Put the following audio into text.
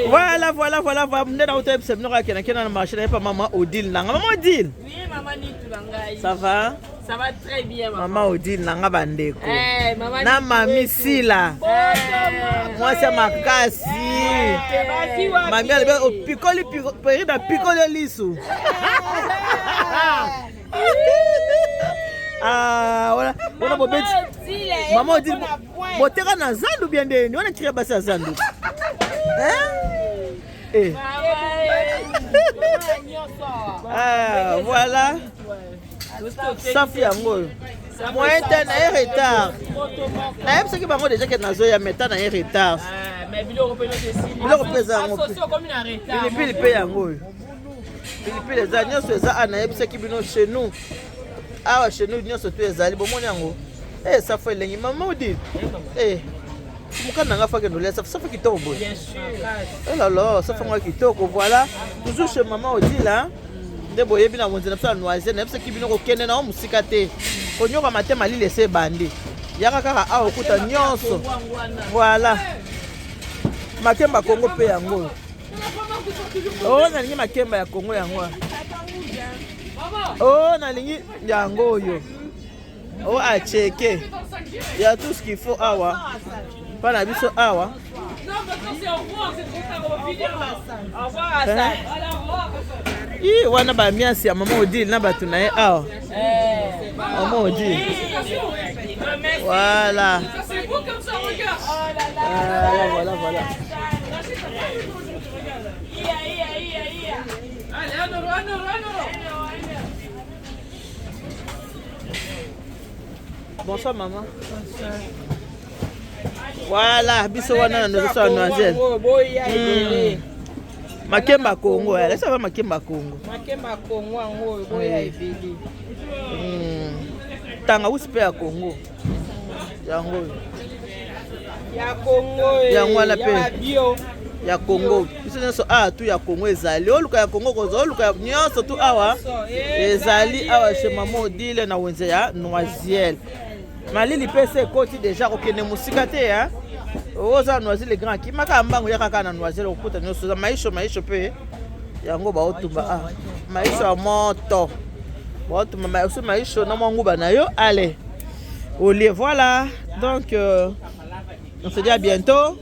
Voilà, voilà, voilà, voilà. Nde na otoyebisa bino kaka kena kena na marché na ye pa mama Odile nanga. Mama Odile. Oui, mama Nitu na ngai. Ça va? Ça va très bien, mama. Mama Odile nanga bandeko. Eh, mama na mami Sila. Eh. Mwasi ya makasi. Eh, mami alobi opikoli perida pikoli lisu. Ah, wana wana bobeti mama Odile boteka na zandu bien ndeni wana tira basi ya zandu. Hein? Eh. Ah, voilà. Safu yango oyo. Moyen te na ye retard. Nayebisaki bango deja ke nazoya mais ta na ye retard. Biloko mpe eza yango. Pilipili mpe yango oyo. Pilipili eza nyonso eza awa nayebisaki bino chez nous. Awa chez nous nyonso tu ezali bomoni yango. Eh safu elengi mama Odile. Eh mokanda na nga fakende olia safu safu kitoko boye. Oh là là, safu yango kitoko voilà. Toujours chez mama Odile hein. Nde boyebi na wenze na biso ya noisiel nayebisaki bino kokende na yo mosika te konyokama te malili ese ebandi yaka kaka awa okuta nyonso voilà makemba kongo mpe yango oyo Oh, nalingi makemba ya Congo yango. Oh, nalingi yango oyo. Oh, acheke. Il y a tout ce qu'il faut awa. Pa na biso awa. Ih, wana ba miasi ya mama Odile na bato na ye awa. Mama Odile. Voilà. Voilà, voilà, voilà. Bonsoir maman. Bonsoir. Voilà, biso wana na nozo ya noiselle. Hmm. Makemba Congo, eh, laisse va makemba Congo. Makemba Congo yango oyo boya ebele. Hmm. Tangawisi pe ya Congo. Yango oyo. Ya Congo. Eh, yango wana pe. Bio. Ya Congo. Biso nyonso awa tu ya Congo ezali. Oluka ya Congo kozwa oluka nyonso tu awa ezali awa chez Maman Odile na wenze ya Noisiel. Malili pe se ekoti deja kokende mosika te ya. Oza Noisy le Grand akimaka mbango yaka kaka na Noisiel okuta nyonso eza maisho maisho pe yango baotumba ah maisho ya moto baotumba maisho maisho na mwa nguba na yo allez olie voilà donc euh, on se dit à bientôt.